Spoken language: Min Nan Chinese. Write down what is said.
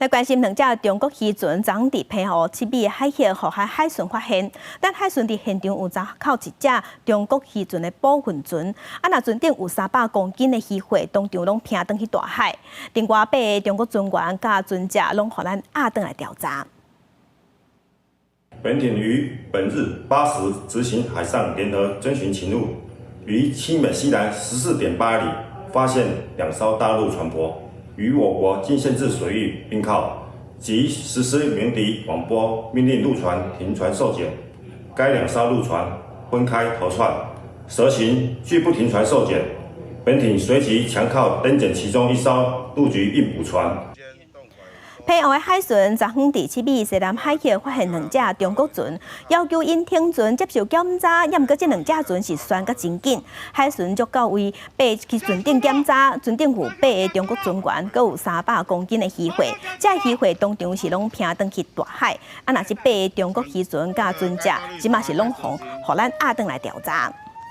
來關心兩隻中國漁船昨昏佇澎湖七尾海域，予海巡發現，但海巡佇現場有查扣一隻中國漁船的捕魚船，啊，若船頂有300公斤的漁貨，當場攏拚轉去大海。另外八个中國船員佮船隻攏予咱押轉來調查。本艇於本日8時執行海上聯合偵巡勤務，於七美西南14.8里發現兩艘大陸船舶於我國禁限制水域停靠，即實施鳴笛廣播命令陸船停船受檢。該兩艘陸船分開逃竄，蛇行拒不停船受檢。本艇隨即強靠登檢其中一艘陸局運補船。澎湖的海巡昨昏佇七尾西南海域發現兩隻中國船，要求𪜶停船接受檢查，毋過這兩隻船是旋甲真緊。海巡就到位，爬去船頂檢查，船頂有八个中國船員，閣有300公斤的漁貨。這漁貨當場是攏拚轉去大海。啊，若這八个中國漁船佮船隻，這馬是攏予咱押轉來調查。